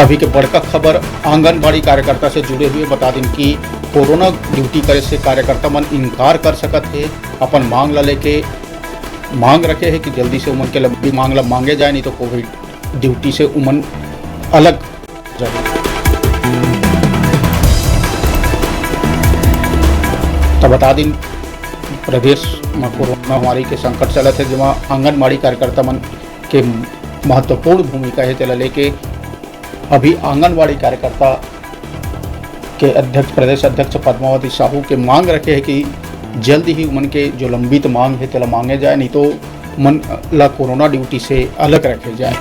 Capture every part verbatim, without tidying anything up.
अभी के बड़का खबर आंगनबाड़ी कार्यकर्ता से जुड़े हुए। बता दिन कि कोरोना ड्यूटी करे से कार्यकर्ता मन इनकार कर सकत हे। अपन मांग ला लेके मांग रखे हे कि जल्दी से उमन के लंबी मांग ला मांगे जाए, नहीं तो कोविड ड्यूटी से उमन अलग जाए। तो बता दिन, प्रदेश में कोरोना महामारी के संकट चलत हे, जेमा आंगनबाड़ी कार्यकर्ता मन के महत्वपूर्ण भूमिका हे, तेला लेके अभी आंगनबाड़ी कार्यकर्ता के अध्यक्ष, प्रदेश अध्यक्ष पद्मावती साहू के मांग रखे हे कि जल्द ही उमन के जो लंबित मांग हे, तेला मांगे जाए, नहीं तो मन ला कोरोना ड्यूटी से अलग रखे जाए।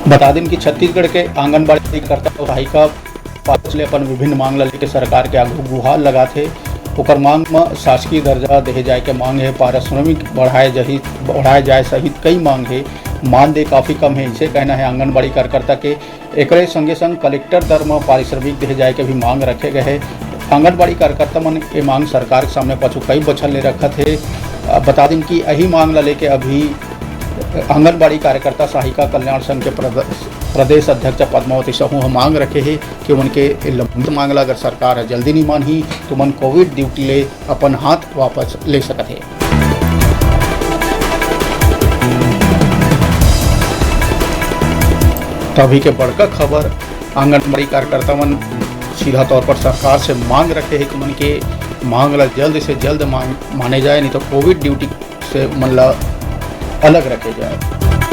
बता दिन कि छत्तीसगढ़ के आंगनबाड़ी कार्यकर्ता अउ सहायिका पारस ले अपन विभिन्न मांग ला लेके सरकार के आगू गुहार लगाथे। ओकर मांग म शासकीय दर्जा देहे जाए के मांग हे, पारिश्रमिक बढ़ाए जाही, बढ़ाए जाए सहित कई मांग हे। मानदेय काफी कम हे, इसे कहना हे आंगनबाड़ी कार्यकर्ता के। एकरे संगे संग कलेक्टर दर म पारिश्रमिक देहे जाए के भी मांग रखे गए हे। आंगनबाड़ी कार्यकर्ता मन ये मांग सरकार के सामने पाछू कई बछर ले रखत हे। अ, बता दिन कि यही मांग ला लेके अभी आंगनबाड़ी कार्यकर्ता सहायिका कल्याण संघ के प्रद-, प्रदेश अध्यक्ष पद्मावती साहू ह मांग रखे हे कि उमन के लंबित मांग ला अगर सरकार ह जल्दी नहीं मानही, तो मन कोविड ड्यूटी ले अपन हाथ वापस ले सकत हे। तो अभी के बड़का खबर, आंगनबाड़ी कार्यकर्ता मन सीधा तौर पर सरकार से मांग रखे हे कि मन के मांग ला जल्द से जल्द मान-, माने जाए, नहीं तो कोविड ड्यूटी से मन ला अलग रखे जाए।